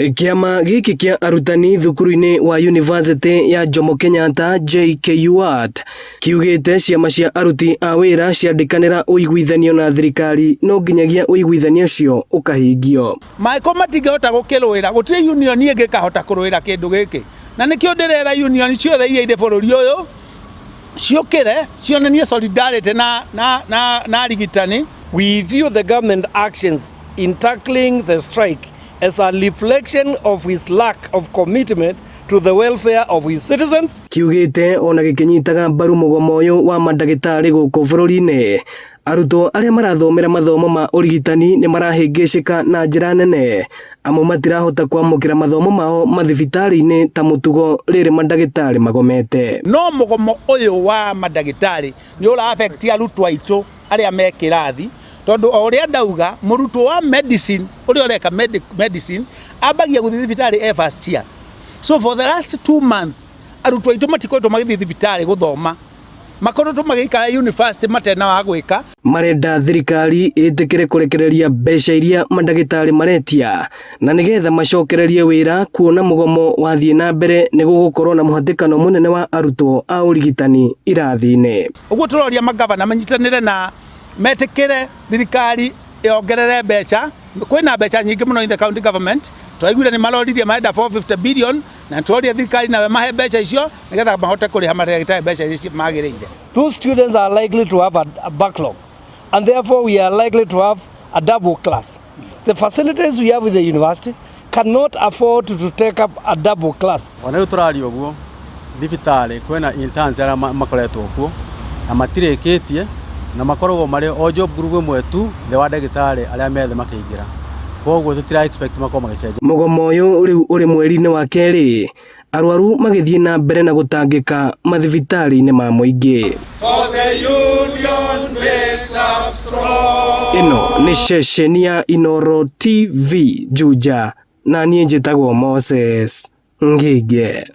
Kĩama gĩkĩ kĩa arutani thukuru-inĩ wa Yunivasĩtĩ ya Jomo Kenyatta JKUAT kiugĩte ciama cia aruti a wĩra ciandĩkanĩra ũiguithanio na thirikari no nginyagia ũiguithanio ũcio ũkahingio. Mangĩkorwo matingĩhota gũkĩrũĩra, gũtirĩ union ĩngĩ ĩkahota kũrũĩra kĩndũ gĩkĩ. Na nĩkĩo ndĩrera union ciothe iria irĩ bũrũri ũyũ ciũkĩre cionanie solidarity na, na, na, na arigitani. We view the government actions in tackling the strike as a reflection of his lack of commitment to the welfare of his citizens. Kiugĩte ona gĩkĩnyitaga mbaru mũgomo ũyũ wa mandagĩtarĩ gũkũ bũrũri-inĩ, arutwo arĩa marathomera mathomo ma ũrigitani nĩ marahĩngĩcĩka na njĩra nene amu matirahota kwamũkĩra mathomo mao mathibitarĩ-inĩ ta mũtugo rĩrĩ mandagĩtarĩ magomete. No mũgomo ũyũ wa mandagĩtarĩ nĩ ũra affect arutwo aitũ arĩa me kĩrathi, tondũ o ũrĩa ndauga, mũrutwo wa medicine ũrĩa ũreka medicine ambagia gũthiĩ thibitarĩ e first year. So for the last 2 months arutwo aitũ matikoretwo magĩthiĩ thibitarĩ gũthoma, makoretwo magĩikara university matena wa gwĩka. Marenda thirikari ĩtĩkĩre kũrekereria mbeca iria mandagĩtarĩ maretia na nĩgetha macokererie wĩra, kuona mũgomo wathiĩ na mbere nĩ gũgũkorwo na mũhatĩkano mũnene wa arutwo a ũrigitani irathi-inĩ. Ũguo tũroria magavana manyitanĩre na metĩkĩre thirikari yongerere mbeca. Kwĩna mbeca nyingĩ mũno in the county government. Twaiguire nĩ maroririe marenda 450 billion, na tũroria thirikari nawe mahe mbeca icio nĩgetha mahote kũrĩha mandagĩtarĩ mbeca iria magĩrĩire. Those students are likely to have a backlog, and therefore we are likely to have a double class. The facilities we have with the university cannot afford to take up a double class. Ona rĩu tũraria ũguo, thibitarĩ kwĩna interns arĩa makoretwo kuo na matirĩkĩtie, na makoragwo marĩ o job group ĩmwe tu thĩ wa ndagĩtarĩ arĩa methe makĩingĩra, koguo tũtira expect makorwo magĩcenjia. Mũgomo ũyũ rĩu ũrĩ mweri-inĩ wa kerĩ, arwaru magĩthiĩ na mbere na gũtangĩka mathibitarĩ-inĩ ma mũingĩ. Ĩno nĩ ceceni ya Inoro TV Juja, na niĩ njĩtagwo Moses Ngige.